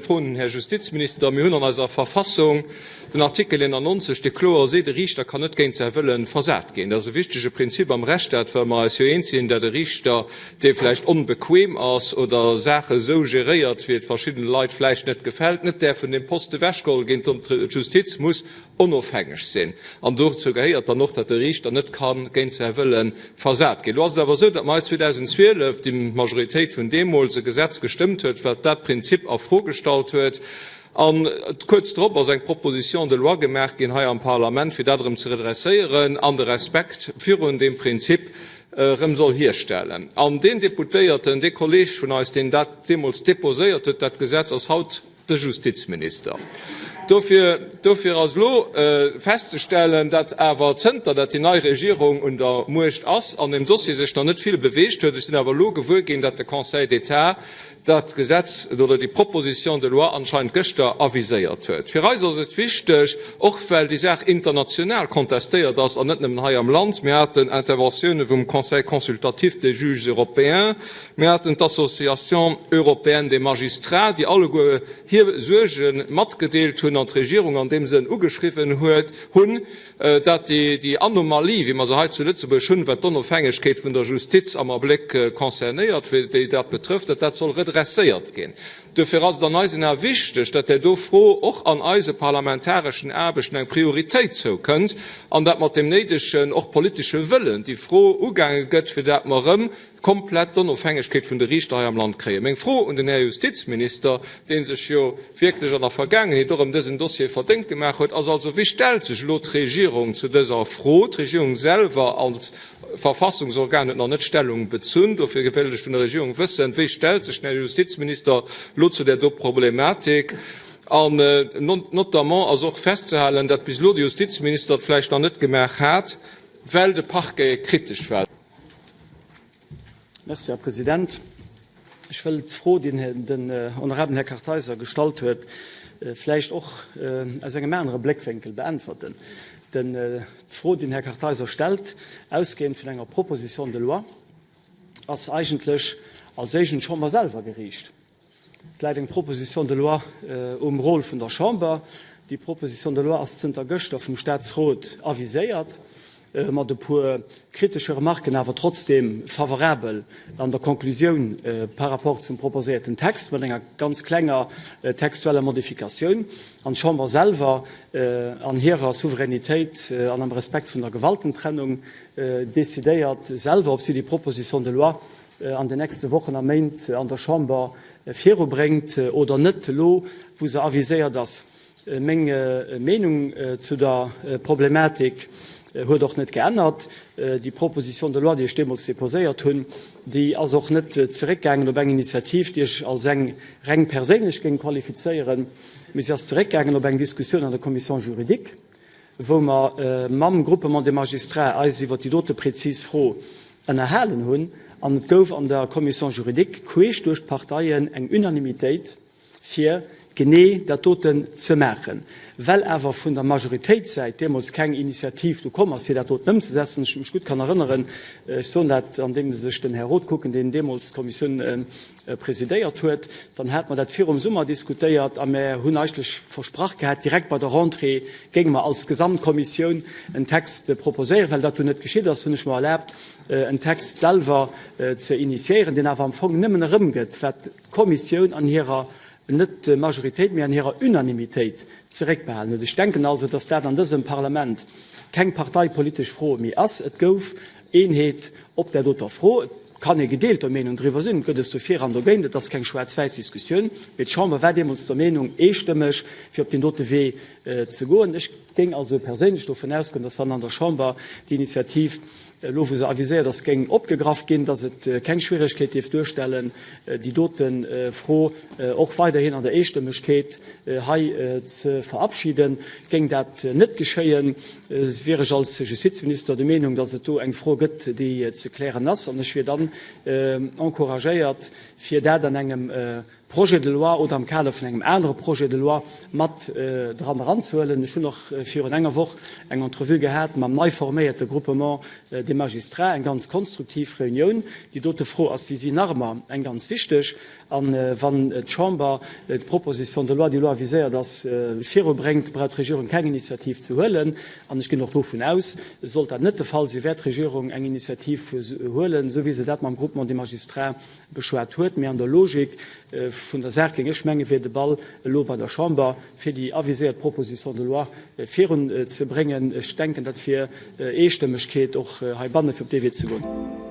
Fro un den Här Justizminister. Mir hunn an eiser Verfassung den Artikel 91, dee kloer seet, E Riichter kann net géint säi Wëlle versat ginn. Dat ass e wichtege Prinzip am Rechtsstaat, well mer eis jo eens sinn, dat e Riichter, dee vläicht onbequem ass oder Saache esou geréiert, wéi et verschiddene Leit vläicht net gefält, net däerf vun deem Poste ewechgeholl ginn. D'Justiz muss onofhängeg sinn. An dozou gehéiert dann och, datt e Riichter net ka géint säi Wëlle versat ginn. Elo ass et awer esou, datt mer hei 2012, déi Majoritéit vun deemools, e Gesetz gestëmmt huet, wat dat Prinzip a Fro gestallt huet. A kuerz drop ass eng Proposition de loi gemaach ginn hei am Parlament, fir dat erëm ze redresséieren an de Respekt virun deem Prinzip erëm soll hierstellen. An deen Deputéierten, dee Kolleeg vun eis, deen dat deemools déposéiert huet, dat Gesetz, ass haut de Justizminister. Dofir, dofir ass elo festzestellen, datt awer zënter datt déi nei Regierung un der Muecht ass, an deem Dossier sech nach net vill beweegt huet. Ech sinn awer elo gewuer ginn, datt de Conseil d'État dat Gesetz oder déi Proposition de loi anscheinend gëschter aviséiert huet. Fir eis ass et wichteg, och well déi Saach international contestéiert ass an net nëmmen hei am Land. Mir haten Interventioune vum Conseil consultatif des juges européens, Mir haten d'Association européenne des magistrats, déi alleguer hir Suerge matgedeelt hunn an d'Regierung an deem Sënn ugeschriwwen huet, hunn, dat déi Anomalie, wéi mer se hei zu Lëtzebuerg hunn, wat d'Onofhängegkeet vun der Justiz am Abléck concernéiert, wéi déi dat betrëfft, dat dat soll redresséiert ginn. Duerfir ass et an eisen Ae wichteg, datt där do Fro och an eise parlamentareschen Aarbechten eng Prioritéit zoukënnt an dat mat deem néidegen, och politesche Wëllen déi Fro ugaange gëtt, fir dat mer erëm komplett d'Onofhängegkeet vun de Riichter hei am Land kréien. Meng Fro un den Här Justizminister, dee sech jo wierklech an der Vergaangenheet och ëm dësen Dossier verdéngt gemaach huet, ass also, Wéi stellt sech elo d'Regierung zu dëser Fro? D'Regierung selwer als Verfassungsorgan huet nach net Stellung bezunn. Dofir wéilt ech vun der Regierung wëssen, Wéi stellt sech den Här Justizminister elo zu där do Problematik? An notamment ass och festzehalen, datt bis elo de Justizminister et vläicht nach net gemaach hat, well de Parquet kritesch war. Merci, Här President. Ech wëll d'Fro, déi den honorabelen Här Kartheiser gestallt huet, vläicht och aus engem anere Bléckwénkel beäntwerten. D'Fro, déi den Här Kartheiser stellt, ausgehend vun enger Proposition de loi, ass eigentlech als éischt un d'Chamber selwer geriicht. Et läit eng Proposition de loi um Rôle vun der Chamber. Déi Proposition de loi ass zënter gëschter vum Statsrot aviséiert, mat e puer kritesche Remarken, awer trotzdeem favorabel an der Konklusioun par rapport zum proposéierten Text, mat enger ganz klenger textueller Modifikatioun. An d'Chamber selwer, an hirer Souveränitéit an am Respekt vun der Gewaltentrennung, decidéiert selwer, ob si déi Proposition de loi an den nächste Wochen a Méint an der Chamber virubréngt oder net, elo wou se aviséiert ass. Meng Meenung zu der Problematik huet och net geännert. Déi Proposition de loi, déi ech deemools déposéiert hunn, déi ass och net zeréckgaangen op eng Initiativ, déi ech als eng reng perséinlech géing qualifizéieren, mee se ass zeréckgaangen op eng Diskussioun an der Commission juridique. wou mer mam Groupement des magistrats eis iwwert déi dote prezis Fro ënnerhalen hunn, an et gouf an der Commission juridique queesch duerch d'Parteien eng Unanimitéit, fir genee dat doten ze maachen. Well awer vun der Majoritéitssäit deemools keng Initiativ do komm ass, fir dat doten ëmzesetzen, ech mech gutt kann erënneren, ech soen dat, andeems ech den Här Roth kucken, deen deemools d'Kommissioun presidéiert huet, dann hate mer dat virum Summer diskutéiert a mer hunn eigentlech versprach gehat, direkt bei der Rentrée géinge mer als Gesamtkommissioun en Text proposéieren. Well dat dunn net geschitt ass, hunn ech mer erlaabt, en Text selwer ze initiéieren, deen awer am Fong nëmmen erëmgëtt, wat d'Kommissioun an hirer, net Majoritéit, mee an hirer Unanimitéit zeréckbehalen huet. Ech denken also, dass dat an dësem Parlament keng parteipolitesch Fro méi ass. Et gouf Eenheet op där doter Fro. Et kann ee gedeelter Meenung driwwer sinn, et gëtt es dofir an dogéint, et ass keng schwaarz-wäiss Diskussioun, mee d'Chamber war deemools der Meenung, eestëmmeg, fir op deen dote Wee ze goen. Ech géing also perséinlech dovun ausgoen, dass wann an der Chamber déi Initiativ elo, wou se aviséiert ass, géing opgegraff ginn, dass et keng Schwieregkeet dierft duerstellen, déi dote Fro och weiderhin an der Eestëmmegkeet hei ze verabschieden. Géing dat net geschéien, wier ech als Justizminister der Meenung, dass et do eng Fro gëtt, déi ze klären ass, an ech wier dann encouragéiert, fir dat an engem Projet de loi oder am Kader vun engem anere Projet de loi mat dran eranzehuelen. Ech hunn och. virun enger Woch eng Entrevue gehat mam nei forméierte Groupement des Magistrats, eng ganz konstruktiv Reunioun. Déi dote Fro ass fir si nach ëmmer eng ganz wichteg. A wann d'Chamber d'Proposition de loi, déi elo aviséiert ass, virubréngt, brauch d'Regierung keng Initiativ ze huelen. An ech ginn och dovun aus, sollt dat net de Fall sinn, wäert d'Regierung eng Initiativ huelen, esou wéi se dat mam Groupement des Magistrats beschwat huet. Mee an der Logik vun der Saach, géing ech mengen, wier de Ball elo bei der Chamber, fir déi aviséiert Proposition de loi virunzebréngen. Ech denken, dat wier Eestëmmegkeet och heibanne fir op dee Wee ze goen.